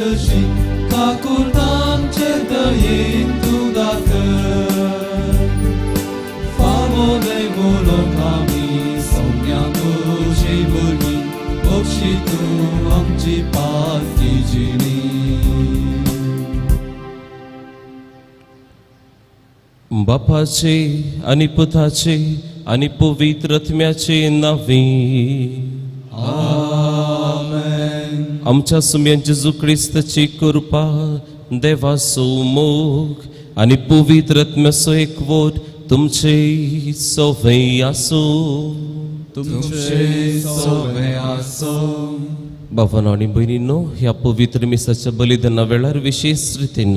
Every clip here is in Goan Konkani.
तशी काकुळट आमचे दयेन तूं दाखय. फावो न्हय म्हणूंक आमी सौम्या तुजी भुरगीं, बक्षी तूं आमची पातकी जिणी. बापाचे आनी पुताचे आनी पवित्र आत्म्याचे नांवे. आमेन. आमच्या सुम्या जेजू क्रिस्ताची कृपा, देवाचो मोग आनी पवित्र आत्म्याचो एकवट तुमचे सवय आसूं. तुमचे सवे आसूं. भावानो आनी भयणींनो, ह्या पवित्र मिसाच्या बलिदाना वेळार विशेष रितीन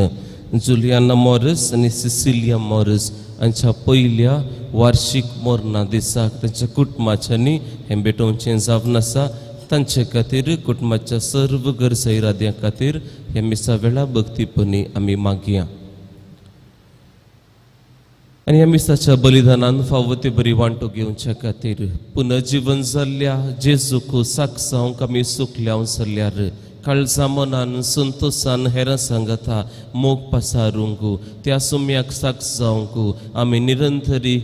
जुलियाना मॉरिस आनी सिसिलिया मॉरिस हांच्या पयल्या वार्षीक मरणा दिसाक तांच्या कुटुंबाच्यांनी हें भेटोवचें जावन आसा. तांचे खातीर, कुटुंबाच्या सर्व गरजा इराद्यां खातीर ह्या मिसा वेळा भक्तीपणी आमी मागया. आनी ह्या मिसाच्या बलिदानान फावो ते बरी वांटो घेवच्या खातीर पुनर्जीवन जाल्ल्या जेजूक साक्ष जावंक आमी सुकल्या जाल्यार काळजा मनान संतोशान हेरां सांगता मोग पसारूंक त्या सुम्याक साक्ष जावंक आमी निरंतरी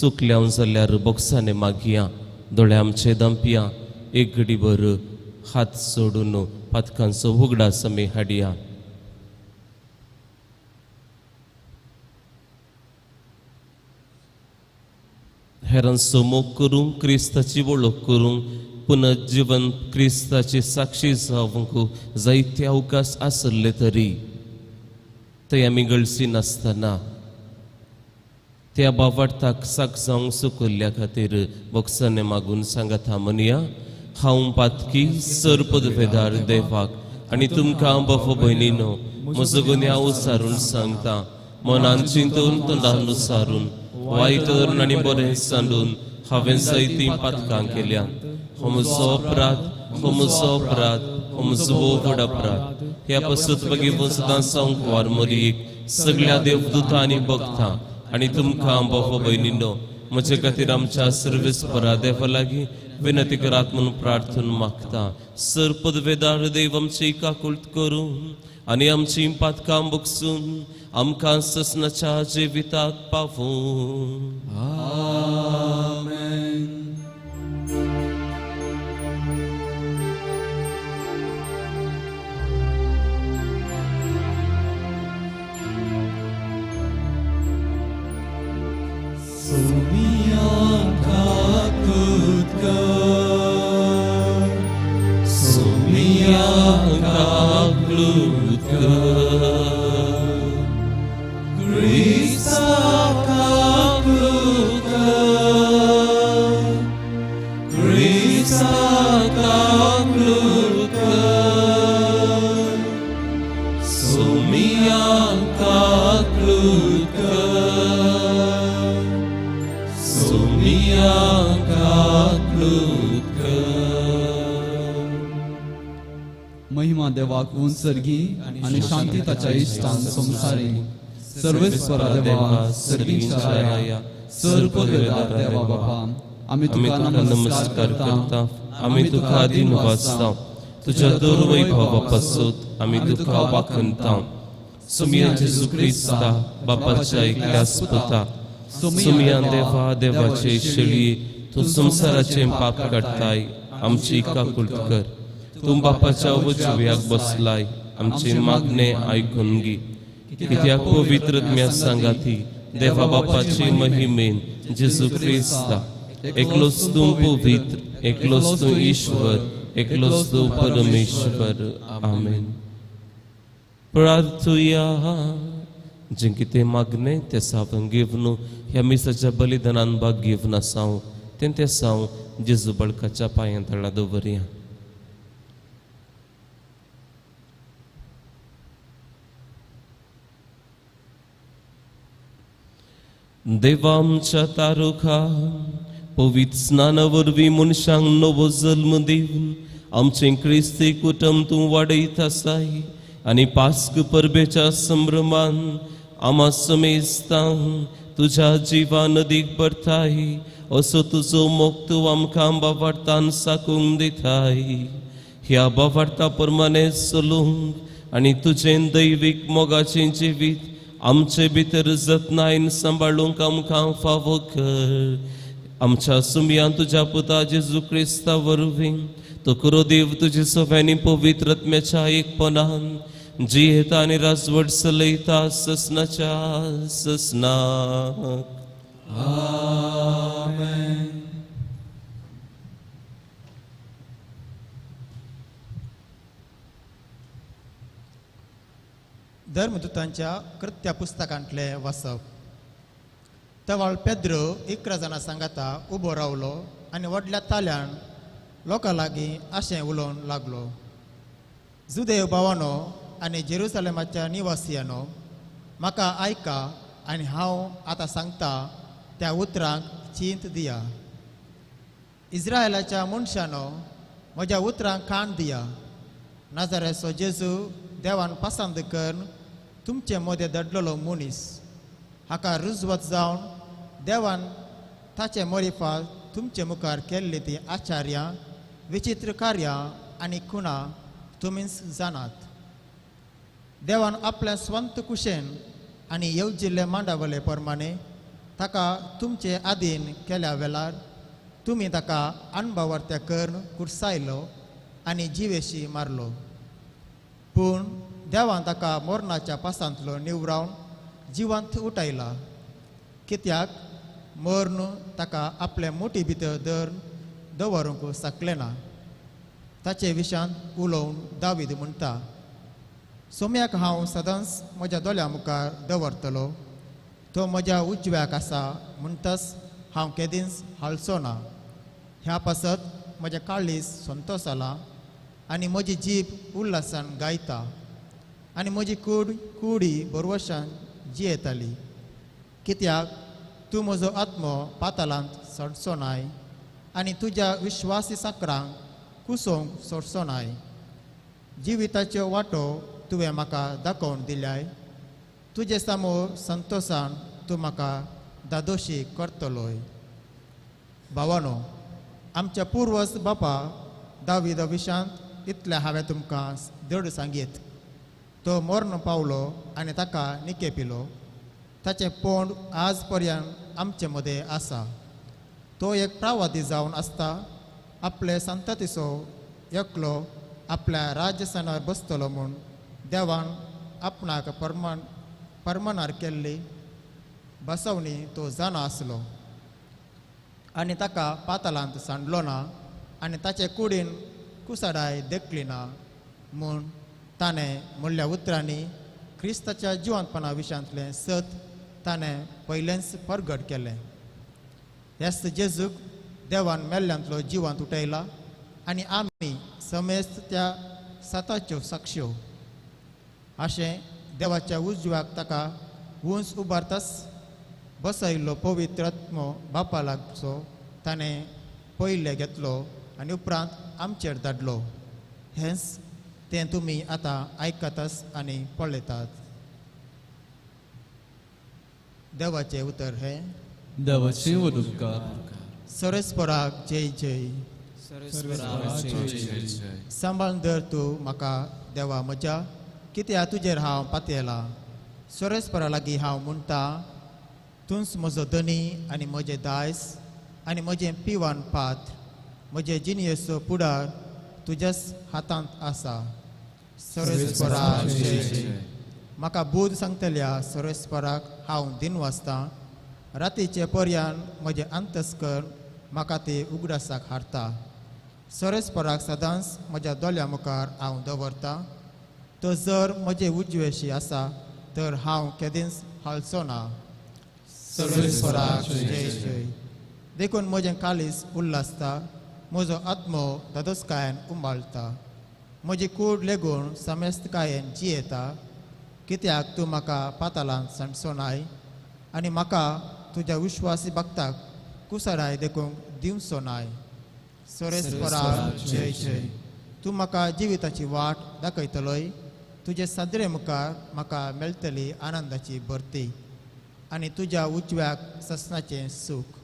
सुकल्या जाल्यार बोक्साने मागया. दोळे आमचे दंपया, एक घडीभर हात सोडून पातकांचो उगडास आमी हाडया. हेरांचो मोग करूंक, क्रिस्ताची वळख करूंक, पुनर्जीवन क्रिस्ताची साक्षी जावंक जायते अवकाश आसले तरी ते आमी गळसी नासतना त्या बावार्थाक साक्ष जावंक सुकल्ल्या खातीर बोक्साने मागून सांगाता म्हणया. हांव पातकी सर पदवेदार देवाक आनी तुमकां बाबा भयणीनो म्हजो गुन्यांव उसारून सांगता. मनान चिंतून, तोंडान उसारून, वायट धरून आनी बरें सांडून हांवें जायतीं पातकां केल्यांत. हो म्हजो अपराध, हो म्हजो अपराध, हो म्हजो व्हड अपराध. ह्या पासत मागीर सदां सावंक वार मरियेक, सगळ्या देवदूतां आनी भक्तां आनी तुमकां बाबा भयणीनो म्हजे खातीर आमच्या सर्वेस्परा देवा लागीं विनंती करात म्हणून प्रार्थना मागता. सर पदवेदार देव आमची काकुळट करून आनी आमची पातकां बगसून आमकां ससनाच्या जिविताक पावूं. आमेन. सुमिया काकुळट कर, सुमिया काकुळट कर, क्रिस्ता काकुळट कर, क्रिस्ता काकुळट कर, सुमिया काकुळट कर, सुमिया काकुळट कर. महिमा देवाक उंचर्गी आनी शांती ताच्या इश्टान संवसारी. सर्वेस्परा देवा, सर्गींच्या राया, सर पदवेदार देवा बापा, आमी आमी तुका तुका नमस्कार करता, आमी तुका अधीन वाचता. तुज्या दुर्वैभवा पासून आमी तुका वाखणता. सुमिया जेजू क्रिस्ता, बापाच्या एकल्या पुता, सुमिया देवा, देवाचे शेळी, तूं संवसाराचें पाप काडटाय, आमची काकुळट कर. तूं बापाच्या उजव्याक बसलाय, आमचे मागणे आयकून घे. कित्याक पवित्र आत्म्या सांगाती देवा बापाचे महिमेन जेजू क्रिस्ता, एकलोच तूं पवित्र, एकलोच तूं ईश्वर, एकलोच तूं परमेश्वर. आमेन. प्रार्थुया. जें कितें मागणें तें सावन घेवन ह्या मिसाच्या बलिदानान भाग घेवन आसाव तें तें साव जेजू बळकाच्या पांयां तळा दवरया. देवा आमच्या तारुखा, पवित्र स्नाना वरवीं मनशांक नवो जल्म दिवन आमचें क्रिस्ती कुटुंब तूं वाडयत आसाय आनी पास्क परबेच्या संभ्रमान आमा समेस्तांक तुज्या जिवा नदीक भरताय असो तुजो मोग तूं आमकां बावार्थान साकूंक दिताय. ह्या बावार्था प्रमाणे चलूंक आनी तुजें दैवीक मोगाचें जिवीत आमचे भितर जतनायन सांबाळूंक आमकां फावो कर. आमच्या सुमयान तुज्या पुता जेजू क्रिस्ता वरवीं तो कुरो देव तुजे सगळ्यांनी पवित्र आत्म्याच्या एकपणान जियेता आनी राजवट चलयता ससनाच्या ससनाक. आमेन. धर्मदूतांच्या कृत्या पुस्तकांतले वाचप. तवाळ पेद्रो 11 जाणां सांगाता उबो रावलो आनी व्हडल्या ताल्यान लोकां लागीं अशें उलोवंक लागलो, जुदेव भावानो आनी जेरुसलेमाच्या निवासियानो, म्हाका आयका आनी हांव आतां सांगता त्या उतरांक चिंत दिया. इस्रायलाच्या मनशानो, म्हज्या उतरांक कान दिया. नाजारेचो जेजू देवान पसंत करून तुमचे मदें दडलेलो मनीस, हाका रुजवत जावन देवान ताचे मोरिफात तुमचे मुखार केल्ली ती आचार्यां, विचित्र कार्यां आनी खुणां तुमीच जाणात. देवान आपल्या स्वंत कुशेन आनी येवजिल्ले मांडावले प्रमाणे ताका तुमचे आदीन केल्या वेळार तुमी ताका अणभवार्त्या करून कुर्सायलो आनी जिवेशी मारलो. पूण देवान ताका मरणाच्या पासांतलो निवरावन जिवंत उठायला, कित्याक मर्ण ताका आपले मोटी भितर धरून दवरूंक शकलें ना. ताचे विशांत उलोवन दावीद म्हणटा, सोम्याक हांव सदांच म्हज्या दोळ्या मुखार दवरतलो, तो म्हज्या उजव्याक आसा म्हणटच हांव केदींच हालचो ना. ह्या पासत म्हजें काळीज संतोश जालां आनी म्हजी जीब उल्हासान गायता आनी म्हजी कूड कुडी बरवशान जियेताली, कित्याक तूं म्हजो आत्मो पातालांत सोडचो नाय आनी तुज्या विश्वासी साकरांक कुसोवंक सोडचो नाय. जिविताच्यो वाटो तुवें म्हाका दाखोवन दिल्याय, तुजे सामोर संतोशान तूं म्हाका दादोशी करतलोय. भावानो, आमच्या पुर्वज बापा दावीदा विशांत इतलें हांवें तुमकां दड सांगीत. तो मर्ण पावलो आनी ताका निके पिलो, ताचें पोंड आज पर्यंत आमचे मदें आसा. तो एक प्रावादी जावन आसता, आपले संततीचो एकलो आपल्या राज्यसनार बसतलो म्हूण देवान आपणाक परमानार केल्ली बसवणी तो जाणा आसलो आनी ताका पातालांत सांडलो ना आनी ताचे कुडीन कुसाडाय देखली ना म्हूण ताणें म्हणल्या उतरांनी क्रिस्ताच्या जिवंतपणा विशांतलें सत ताणें पयलेंच परगट केलें. ह्याच जेजूक देवान मेल्ल्यांतलो जिवंत उठयला आनी आमी समेस्त त्या सताच्यो साक्ष्यो. अशें देवाच्या उजव्याक ताका उंच उबारताच बसयल्लो पवित्र आत्मो बापा लागचो ताणें पयलें घेतलो आनी उपरांत आमचेर धाडलो. हेंच तें तुमी आतां आयकताच आनी पळयतात. देवाचें उतर हें. देवाचें उपकार. सरस्पराक जय जय. सांबाळून धर तूं म्हाका देवा म्हज्या, कित्याक तुजेर हांव पातयेलां. सरस्परा लागीं हांव म्हणटा, तूंच म्हजो धनी आनी म्हजें दायज आनी म्हजें पिवन पात्र, म्हजें जिणयेचो पुडार तुज्याच हातांत आसा. सरस्पराक जय जय. म्हाका बूद सांगतल्या सरस्पराक हांव दिनवासतां. रातीचे पर्यान म्हजें अंतस्कर म्हाका ते उगडासाक हाडटा. सरस्पराक सदांच म्हज्या दोळ्या मुखार हांव दवरतां. तो जर म्हजे उजवेशी आसा तर हांव केदींच हालचो ना. सरस्पराक जय जय. देखून म्हजें काळीज उल्हासता, म्हजो आत्मो दादोसकायेन उंबाळटा, म्हजी कूड लेगून समेस्तकायेन जियेता, कित्याक तूं म्हाका पातालांत सांडचो नाय आनी म्हाका तुज्या विश्वासी भक्ताक कुसराय देखूंक दिवचो नाय. सरस्पराक जय जय. तूं म्हाका जिविताची वाट दाखयतलोय, तुजे सदरे मुखार म्हाका मेळटली आनंदाची भरती आनी तुज्या उजव्याक ससनाचें सूख.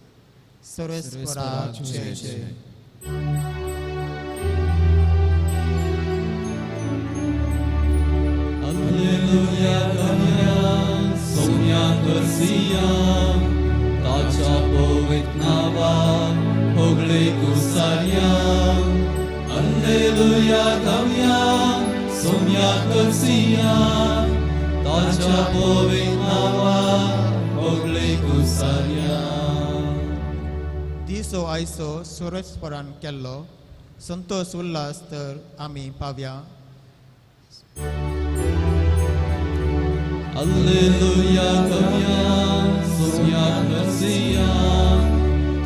सरस्पराक जय जय. Alleluia गावया, सोम्याक करसिया, ताच्या पवित्र नांवाक होगळीक सारया. दिसो आयसो सुरस्परान केल्लो संतोष उल्हास तर आमी पावया. Alleluia गावया, सोम्याक करसिया,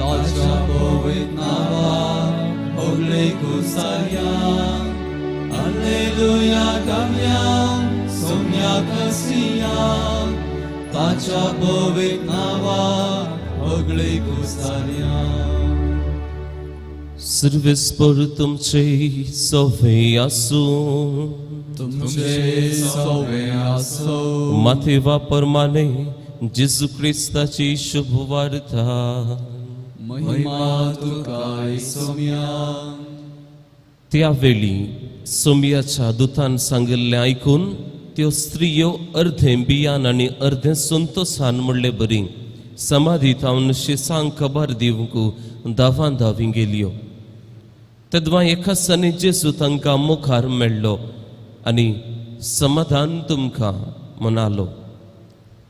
ताच्या पवित्र नांवाक होगळीक सारया. Alleluia गावया, सोम्याक करसिया, ताच्या पवित्र नांवाक होगळीक सारया. सर्वेस्पर तुमचे सवे आसूं. तुमचे सवे आसो. माथेवा परमाने जेजू क्रिस्ताची शुभ वार्ता. महिमा तुका सोम्या. त्या वेळी सोम्याच्या दुतान सांगिल्लें आयकून त्यो स्त्रियो अर्धें बियान आनी अर्धें संतोसान म्हणले बरी समाधी थावन शिसांक खबर दिवंक धांवां धांवी गेल्यो. तेदवा एका सनी जेजू तांकां मुखार मेळ्ळो आनी समाधान तुमकां म्हणालो.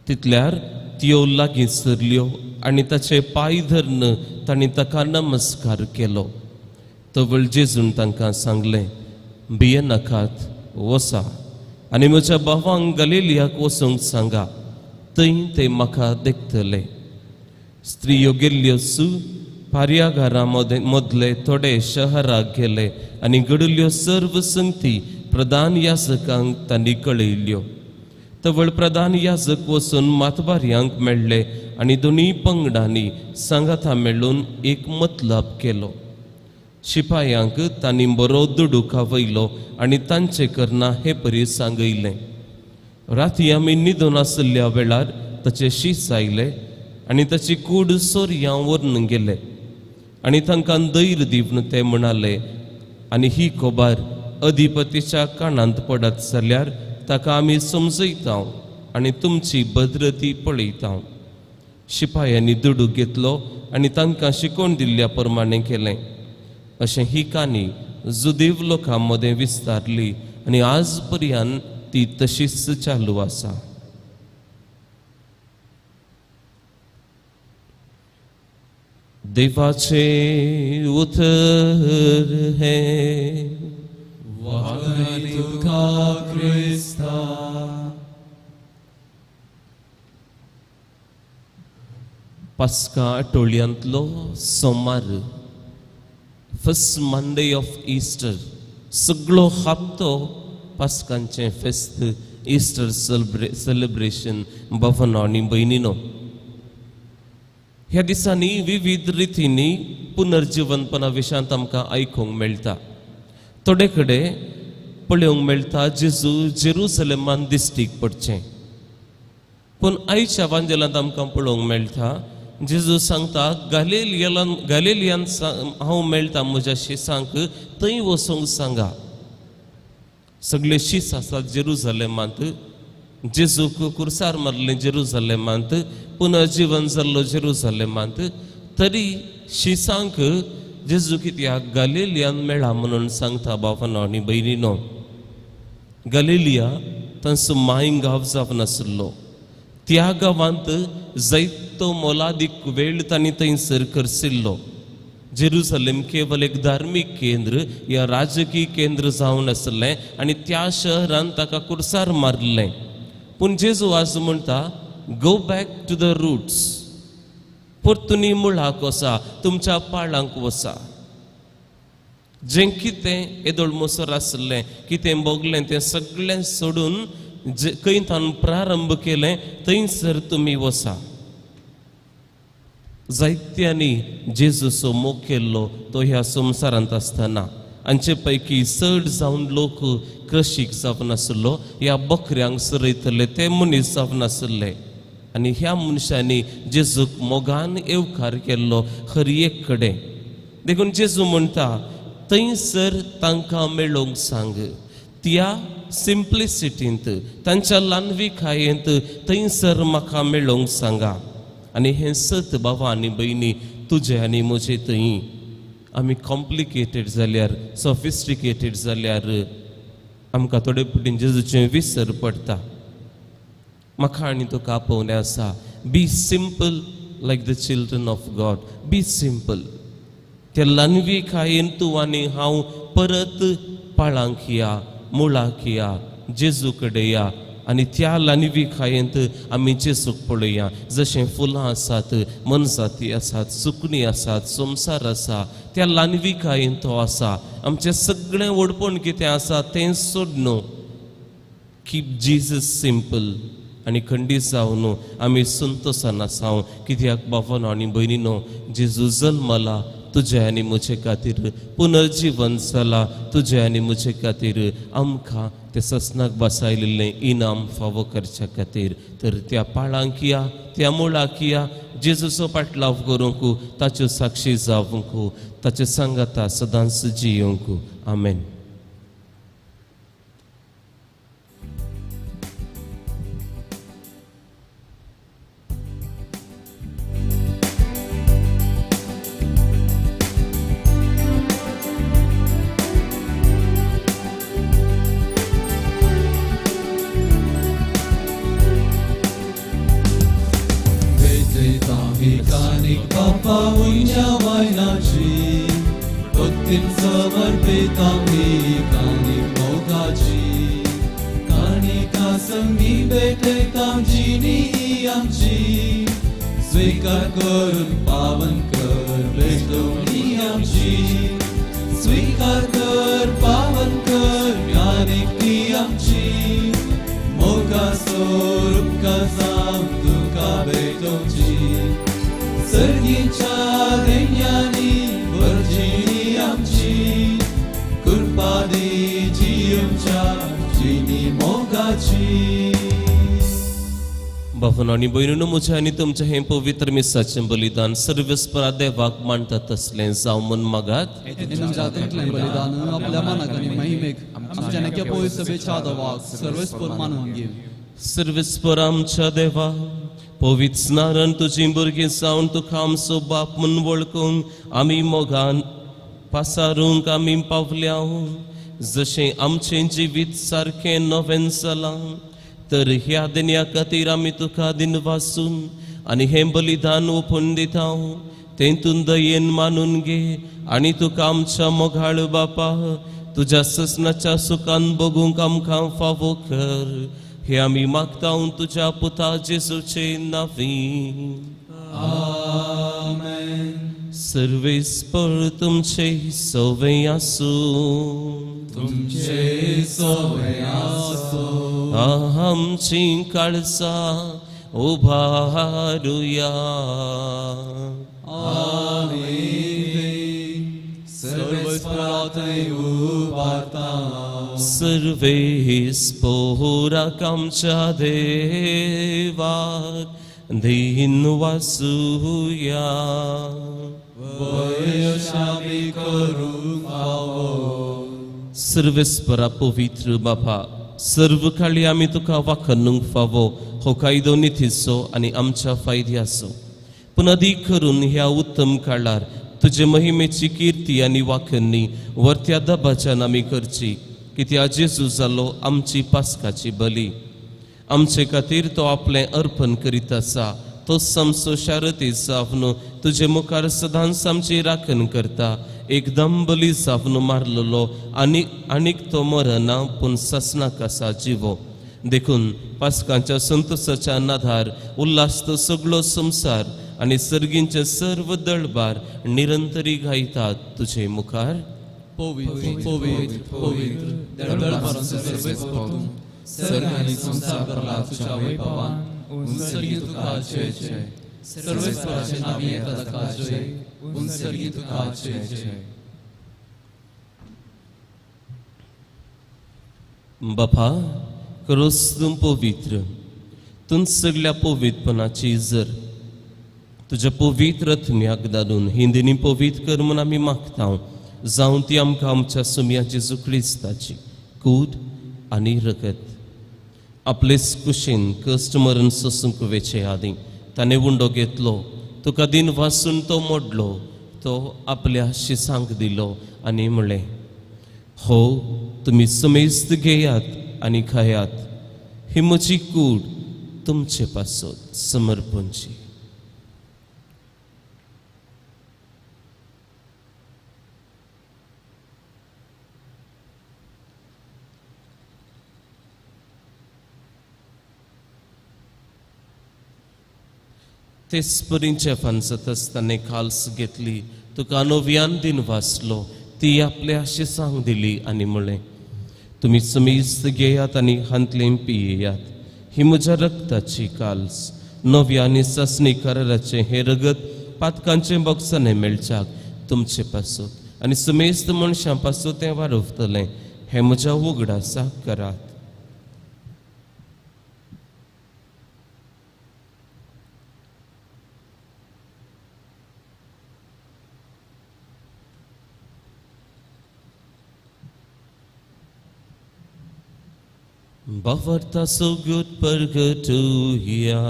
तितल्यार त्यो लागीं सरल्यो आनी ताचे पांय धरून तांणी ताका नमस्कार केलो. तवळ जेजून तांकां सांगलें, भियेनाकात, वसा आनी म्हज्या भावांक गलिलियाक वचूंक सांगा, थंय ते म्हाका देखतले. स्त्रियो गेल्ल्यो सू पार्यागारा मदले थोडे शहराक गेले आनी घडिल्ल्यो सर्व संगती प्रधान याजकांक तांणी कळयल्यो. तवळ प्रधान याजक वचून मातबारयांक मेळ्ळे आनी दोनूय पंगडांनी सांगाता मेळून एक मतलब केलो. शिपायांक तांणी बरो दुडू खावयलो आनी तांचे करना हे परी सांगयलें, राती आमी न्हिदून आशिल्ल्या वेळार ताचे शीस आयले आनी ताची कूड सोरयां व्हरून गेले. आनी तांकां धैर्य दिवन ते म्हणाले, आनी ही खबर अधिपतीच्या कानांत पडत जाल्यार ताका आमी समजयता आनी तुमची भद्रती पळयता. शिपायांनी दुडू घेतलो आनी तांकां शिकोवन दिल्ल्या प्रमाणें केलें. अशें ही काणी जुदेव लोकां मदें विस्तारली आनी आज पर्यंत ती तशीच चालू आसा. देवाचें उतर हें. वाखणी तुका क्रिस्ता. पास्का आठवड्यांतलो सोमार, फर्स्ट मंडे ऑफ इस्टर, सगळो हप्तो पास्कांचें फेस्त, इस्टर सेलिब्रेशन. भावानो आनी भयणीनो, ह्या दिसांनी विविध रितींनी पुनर्जिवनपणा विशयांत आमकां आयकूंक मेळटा. थोडे कडेन पळोवंक मेळटा जेजू जेरुसलेमान दिश्टीक पडचें, पूण आयच्या वांजेलांत आमकां पळोवंक मेळटा जेजू सांगता गॅलिलियान हांव मेळटा म्हज्या शिसांक, थंय वचूंक सांगा. सगळे शीस आसात जेरुसलेमांत, जेजूक कुर्सार मारलें जेरुसलेमांत, पुनर्जीवन जाल्लो जेरुसलेमांत, तरी शिसांक जेजू कित्याक गॅलिलियान मेळा म्हणून सांगता. भावानो आनी भयणीनो, गॅलिलिया तांचो माय गांव जावन आशिल्लो. त्या गांवांत जायतो मोलादीक वेळ तांणी थंयसर करसिल्लो. जेरुसलेम केवल एक धार्मीक केंद्र या राजकीय केंद्र जावन आशिल्लें आनी त्या शहरान ताका कुर्सार मारलें. पूण जेजू आज म्हणटा, go back to the roots, परतून मुळाक वसा, तुमच्या पाळांक वसा. जें कितें येदोळ मोसर आशिल्लें, कितें भोगलें तें सगळें सोडून जे खंय ताणें प्रारंभ केलें थंयसर तुमी वसा. जायत्यांनी जेजूचो मोग केल्लो तो ह्या संवसारांत आसतना हांचे पैकी चड जावन लोक क्रशीक जावन आशिल्लो, ह्या बकऱ्यांक सरयतले ते मनीस जावन आशिल्ले. आनी ह्या मनशांनी जेजूक मोगान येवकार केल्लो हर एक कडेन. देखून जेजू म्हणटा थंयसर तांकां मेळोवंक सांग, त्या सिम्प्लिसिटींत, तांच्या ल्हानविकायेंत थंयसर म्हाका मेळोवंक सांगा. आनी हें सत बाबा आनी भयणी तुजें आनी म्हजें थंय. आमी कॉम्प्लिकेटेड जाल्यार, सॉफिस्टिकेटेड जाल्यार आमकां थोडे फावटीं जेजूचें विसर पडटा. म्हाका आनी तुका आपोवणें आसा, be simple like the children of God. Be simple. त्या ल्हानविकायेन तूं आनी हांव परत पाळांक या, मुळाक या, जेजू कडेन या आनी त्या ल्हानविकायेंत आमी जेजूक पळोवया. जशें फुलां आसात, मनजाती आसात, सुकणीं आसात, संवसार आसा, त्या ल्हानविकायेंत तो आसा. आमचें सगळें व्हडपण कितें आसा तें सोड न्हू. कीप जीजस सिंपल आनी खंडीत जावन आमी संतोशान आसाव. कित्याक बाबानो आनी भयणीनो, जेजू जल्मला तुजे आनी म्हजे खातीर, पुनर्जीवन जाला तुजे आनी म्हजे खातीर, आमकां ते ससनाक बसायलेलें इनाम फावो करच्या खातीर. तर त्या पाळांक या, त्या मुळाक या, जेजूचो पाटलाव करूंक, ताच्यो साक्षी जावंक, ताचे सांगाता सदांच जियोवंक. आमेन. स्वीकार करून पावन कर भेटवणी आमची, स्वीकार कर पावन कर कानिक आमची, मोगा स्वरूप जावन तुका भेटोवची. सर्गीच्या देण्यांनी भरजिणी आमची, कृपा दी जियोवच्या जिणी मोगाची. बाबांनो आनी भयणीनो, म्हजें आनी तुमचें हें पवित्र मिसाचें बलिदान सर्वेस्परा देवाक मांडटा तसलें जावं म्हूण मागात. बलिदान आपल्या मनाक आनी महिमेक आमच्या नेक्या पवित्र सभेच्या देवाक सर्वेस्पर मानून घे. सर्वेस्पर आमच्या देवा, पवित्र स्नान तुजीं भुरगीं जावन तुका आमचो बाप म्हूण वळखूंक आमी मोगान पासारूंक आमी पावल्या. जशें आमचें जिवीत सारकें नवें जालां, तर ह्या देण्या खातीर आमी तुका दिनवासून आनी हें बलिदान ओपून दिता. तेतून दयेन मानून घे आनी तुका आमच्या मोगाळ बापा तुज्या ससनाच्या सुखान बगूंक आमकां फावो कर. हे आमी मागता तुज्या पुता जेजूचे नांवी. आमेन. सर्वेस्पर तुमचे सवे आसूं. तुमचे सवे आसूं. आमची काळसा उभारुया. सर्वेस्परा थंय उबारता. सर्वेस्पोराक आमच्या देवाक दीन वासुया. वयशामी करूंक फावो. सर्वेस्परा पवित्र बापा, सर्व काळी आमी तुका वाखणूंक फावो हो कायदो नितीचो आनी आमच्या फायद्याचो. पूण अदीक करून ह्या उत्तम काळार तुजे महिमेची किर्ती आनी वाखणी वरत्या दबाच्यान आमी करची. कित्याक जेजू जालो आमची पास्काची बली. आमचे खातीर तो आपलें अर्पण करीत आसा. तो आमचो शारती जावन तुजे मुखार सदांच आमची राखण करता. एकदम बली जावन मारलेलो आनी आनीक तो मरना पूण ससनाक आसा जिवो. देखून पास्कांच्या संतोषाच्या नादार उल्हास तो सगळो संवसार आनी सर्गींचे सर्व दळबार निरंतरी गायतात तुजे मुखार. पवित्र पवित्र पवित्र दळबारांचो सर्वेस्पर तूं, सर्ग आनी संवसार भरला तुज्या वैभवान. उंसर्गी तुका जय जय. सर्वेस्पराचे नांवी येता ताका जय. उंसर्गी तुका जय जय. बापा, क्रोस तूं पवित्र, तूं सगळ्या पवित्रपणाची जर तुज्या पवित्र आत्म्याक धाडून हिंदीनी पवित्र कर म्हूण आमी मागता. जावं ती आमकां आमच्या सुमया जेजू क्रिस्ताची कूड आनी रगत. आपलेच कुशीन कश्ट मरण सोसूंक वेचे आदीं ताणें उंडो घेतलो, तुका दिन वासून तो मोडलो, तो आपल्या शिसांक दिलो आनी म्हणलें, हो तुमी समेस्त घेयात आनी खायात, ही म्हजी कूड तुमचे पासत समर्पणची. तेच परी जेवण जाता आसतना काल्स घेतली, तुका नव्यान दिन वाचलो, ती आपल्या शिसांक दिली आनी म्हणलें, तुमी समेस्त घेयात आनी हांतलें पियेयात, ही म्हज्या रक्ताची काल्स, नव्या आनी सासणी कराराचें हें रगत पातकांचें बक्षाणें मेळच्याक तुमचे पासत आनी समेस्त मनशां पासत तें वाडवतलें. हें म्हज्या उगडासाक करात. Bavarta so good purgatoria.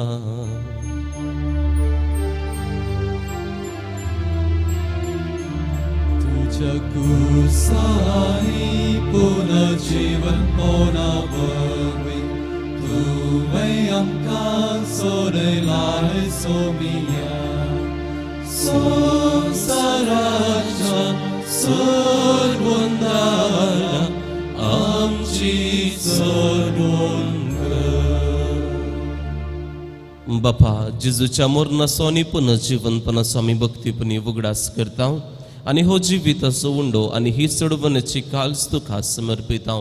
तुझ्या कुसानी पुनर्जीवन पोना वरवीं तुवें आमकां सोडयलाय सोमिया. संवसाराच्या सोडवंदारा आमची सोडवण कर. बापा, जेजूच्या मरणाचो आनी पुनर्जीवनपणाचो आमी भक्तीपणी उगडास करता आनी हो जिविताचो उंडो आनी ही सोडवण्याची काल्स तुका समर्पिता.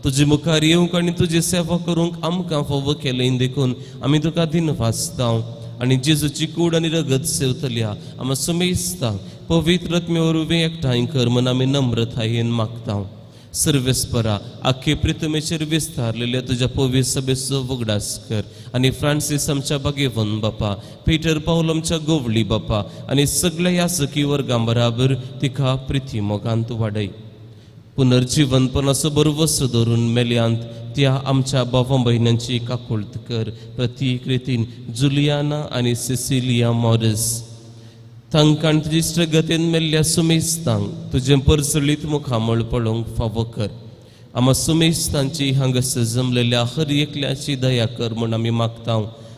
तुजे मुखार येवंक आनी तुजी सेवा करूंक आमकां फावो केलें देखून आमी तुका दिनवासता आनी जेजूची कूड आनी रगत सेवतल्या आमी सुमेस्ता पवित्र आत्मे वरवीं एकठांय कर म्हूण आमी नम्रतायेन मागता. सर्वेस्परा, आख्खे प्रितमेचेर विस्तारलेल्या तुज्या पवित्र सभेचो उगडास कर आनी फ्रांसीस आमच्या बागेवन बापा, पीटर पावल आमच्या गोवली बापा आनी सगळ्या यासकी वर्गां बराबर तिका प्रिती मोगांत वाडय. पुनर्जीवनपणाचो बरवसो दवरून मेल्यांत त्या आमच्या बाबा भयणांची काकुळत कर. प्रतीक रितीन जुलियाना आनी सिसिलिया मॉरिस तांकां तुजी इश्टगतीन मेल्ल्या सुमेस्तांक तुजें परजळीत मुखामळ पळोवंक फावो कर. आमा सुमेस्तांची हांगासर जमलेल्या हर एकल्याची दया कर म्हूण आमी मागता.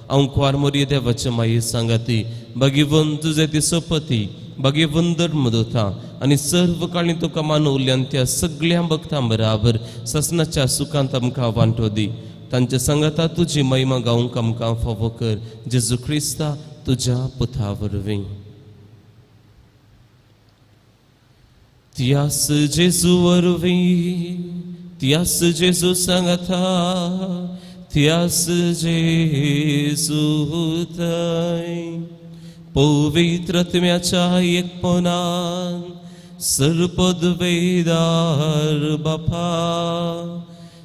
हांव कुवार मोरये देवाचे माये सांगाती बागेवन तुजें ती सोपती बागेवन धर्मदुता आनी सर्व काळी तुका मानवल्यान त्या सगळ्या भक्तां बराबर ससनाच्या सुखांत आमकां वांटो दी. तांच्या सांगाता तुजी महिमा गावंक आमकां फावो कर. जेजू क्रिस्ता तुज्या पुता वरवीं. त्यास जेजू वरवीं, त्यास जेजू सांगाता, त्यास जेजू थंय पवित्र आत्म्याच्या एकपणान सर्वपदवेदार बापा,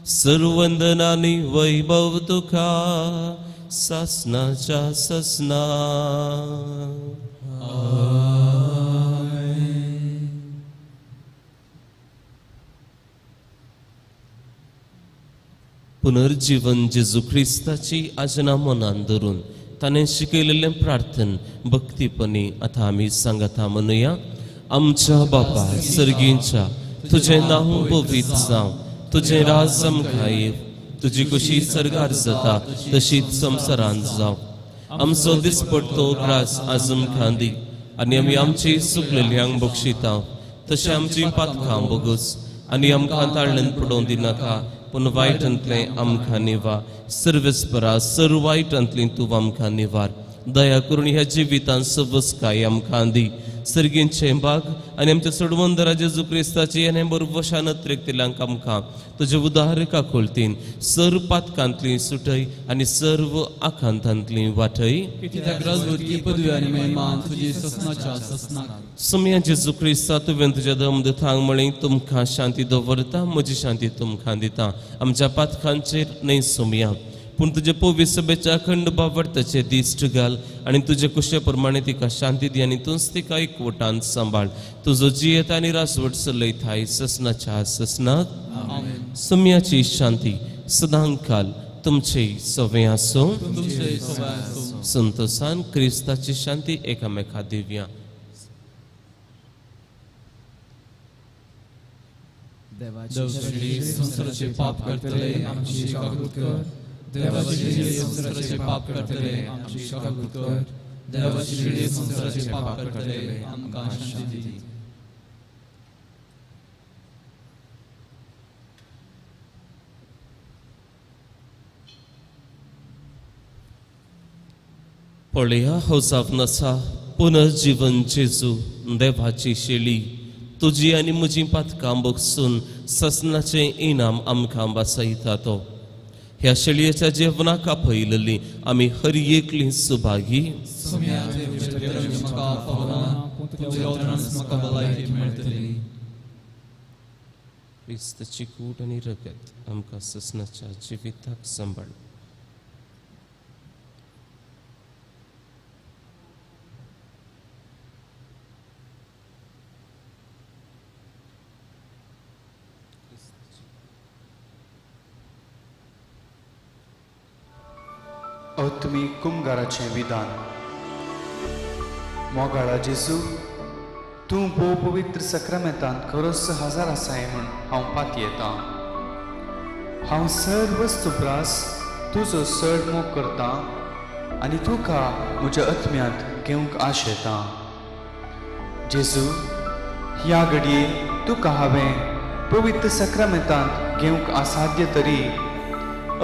सर्वंदनानी वैभव तुका सासनाच्या सासना. पुनर्जीवन जेजू क्रिस्ताची आजना मनान धरून ताणें शिकयलेलें प्रार्थन भक्तीपणी आतां आमी सांगता म्हणुया. आमच्या बापा सर्गींच्या, तुजें नांव पवित्र जावं, तुजें राज आमकां येवं, तुजी कुशी सर्गार जाता तशीच संवसारांत जावं. आमचो दिसपडतो ग्रास आज आमकां दी आनी आमी आमची चुकलेल्यांक बक्षिता तशें आमची पातकां बगूस आनी आमकां ताळ्ळेन पडोवंक दिनाका, पूण वायटांतलें आमकां निवार. सर्वेस्परा, सर्व वायटांतलें तूं आमकां निवार. दया करून ह्या जिवितांत सवसकाय आमकां दी. सर्गींचें बाग आनी आमच्या सोडवंदरा जेजू क्रिस्ताची आनी बरोबर नत्रेकतेल्यांक आमकां तुजे उदार काकुळतीन सर्व पातकांतली सुटय आनी सर्व आकांतांतली वाटय. सम्या जेजू क्रिस्ता, तुवें तुज्या दमदतांक म्हळें, तुमकां शांती दवरता, म्हजी शांती तुमकां दिता. आमच्या पातकांचेर न्हय सोमया, पूण तुजे पवित्र सभेच्या अखंड बावडताचे दिश्ट घाल आनी तुजे कुशे प्रमाणे तिका शांती दी आनी तूंच तिका एकवटान सांबाळ. तुजो जियेत आनी रासवट चलयताय ससनाच्या ससनाक. सम्याची शांती सदांकाल तुमचे सवे आसूं. संतोषान क्रिस्ताची शांती एकामेका दिवया. देवाची संवसाराचे पाप करतले आमची काकूत कर. देवाची संवसाराचे पाप करतले आमची काकूत कर. देवाची संवसाराचे पाप करतले आमकां शांती दी. पळया हो जावन आसा पुनर्जीवन जेजू देवाची शेळी, तुजी आनी म्हजी पातकां बगसून ससनाचें इनाम आमकां वाचयता तो. ह्या शेळयेच्या जेवणाक आपयलेली आमी हर एकली सुभागी. क्रिस्ताची कूड आनी रगत आमकां ससनाच्या जिविताक सांबाळ. अत्मी कुमगाराचें विधान. मोगाळा जेजू, तूं भोव पवित्र सक्रामेंतांत खरोच हजार आसाय म्हूण हांव पातयेतां. हांव सर्वस्तु ब्रास तुजो चड मोग करतां आनी तुका म्हज्या आत्म्यांत घेवंक आशेतां. जेजू, ह्या घडये तुका हांवें पवित्र सक्रामेंतांत घेवंक असाध्य तरी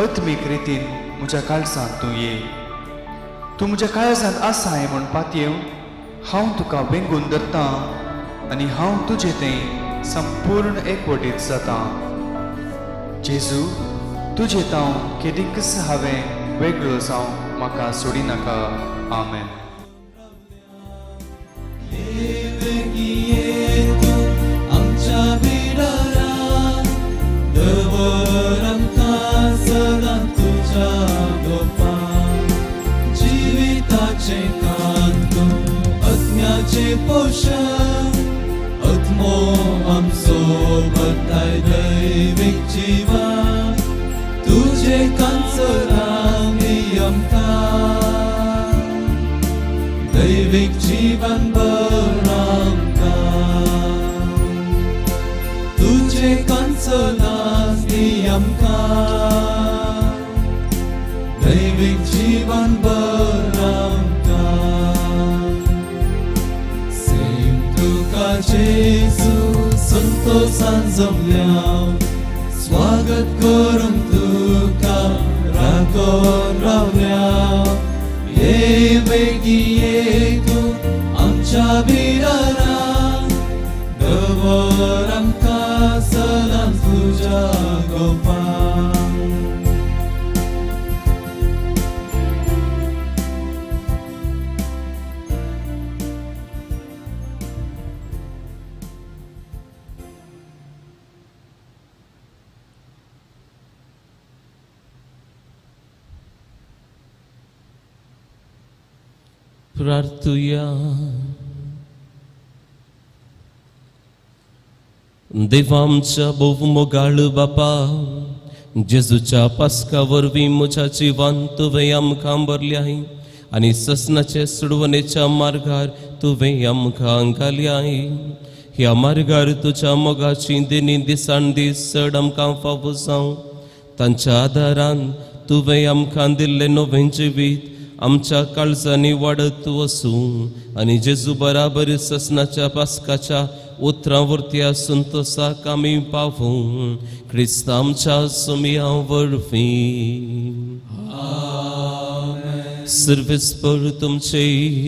आत्मीक रितीन म्हज्या काळजांत तूं ये. तूं म्हज्या काळजांत आसाय म्हूण पातयेवन हांव तुका वेंगून धरतां आनी हांव तुजे तें संपूर्ण एकवटीत जातां. जेजू, तुजे तांव केदीकच हांवें वेगळो जावं म्हाका सोडिनाका. आमेन. पोषण आत्मो आमचो बताय दैवीक जीवन तुझे कांचरां आमकां दैवीक जीवन बर आमकां तुझे कांचरां आमकां दैवीक जीवन बर आमकां. जेजू संतोषान जमल्या स्वागत करूंक तुका राखोन रावल्या. ये बेगी ये तूं आमच्या बिरारान दवर आमकां सदांच तुज्या गोपान. प्रार्थुया. देवा आमच्या भोव मोगाळ बापा, जेजूच्या पास्का वरवीं म्हज्या जिवान तुवें आमकां भरल्याय आनी ससनाचे सोडवणेच्या मार्गार तुवें आमकां घाल्याय. ह्या मार्गार तुज्या मोगाची देणी दिसान दीस चड आमकां फावो जावं. तांच्या आदारान तुवें आमकां दिल्लें नवें जिवीत आमच्या काळजांनी वाडत वसूं आनी जेजू बराबर ससनाच्या पास्काच्या उतरां वरती संतोषाक आमी पावूं. क्रिस्त आमच्या सुमया वरवीं. सर्वेस्पर तुमचे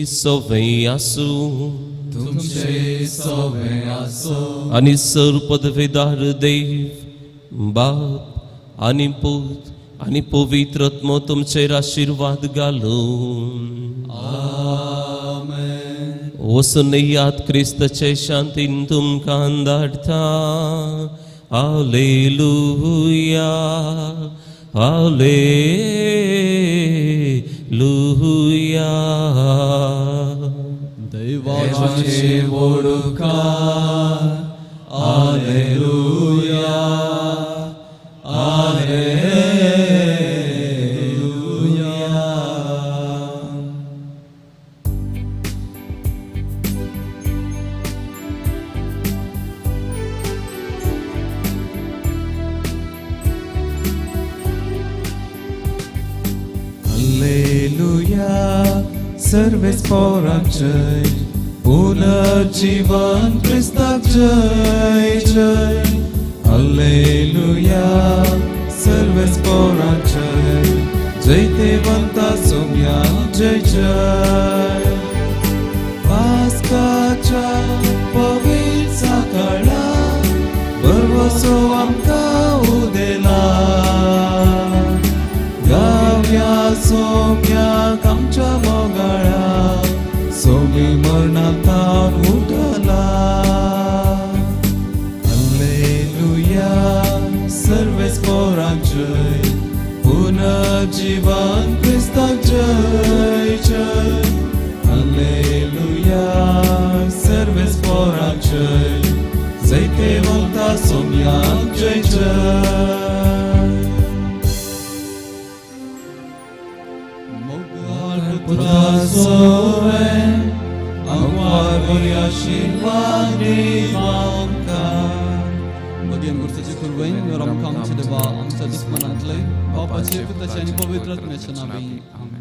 सवय आसूं. तुमचे सवय आसूं. आनी सर पदवेदार देव बाप आनी पूत आनी पवित्र आत्मो तुमचेर आशिर्वाद घालूं. आमेन. वचून याद क्रिस्ताचे शांतीन तुमकां धाडटा. Hallelujah, hallelujah. देवाचे वोडकार. Hallelujah, hallelujah. Alleluia, सर्वेस्पोराक जय, पुनर्जीवन क्रिस्ताक जय जय. Alleluia, सर्वेस्पोराक जय, जैतेवंता सोम्याक जय जय. पास्काच्या पवित्र सकाळा भरवसो आमकां उदेला, गावया सोम्याक आमच्या मोगाळा, सोमी मरणांतावन उठला. Alleluia, सर्वेस्पोराक जय, पुनर्जीवन क्रिस्ताक जय जय. Alleluia, सर्वेस्पोराक जय, जैतेवंता सोम्याक जय जय. पुता सोवे आंकवार बरी आशिर्वाद देव आमकां. भगेन गुरसाचे कुरवैन आमकां आमच्या देवा आमच्या दुस्मनांतले बापाचे पुताचे आनी पवित्र आत्म्याच्या नांवी. आमेन.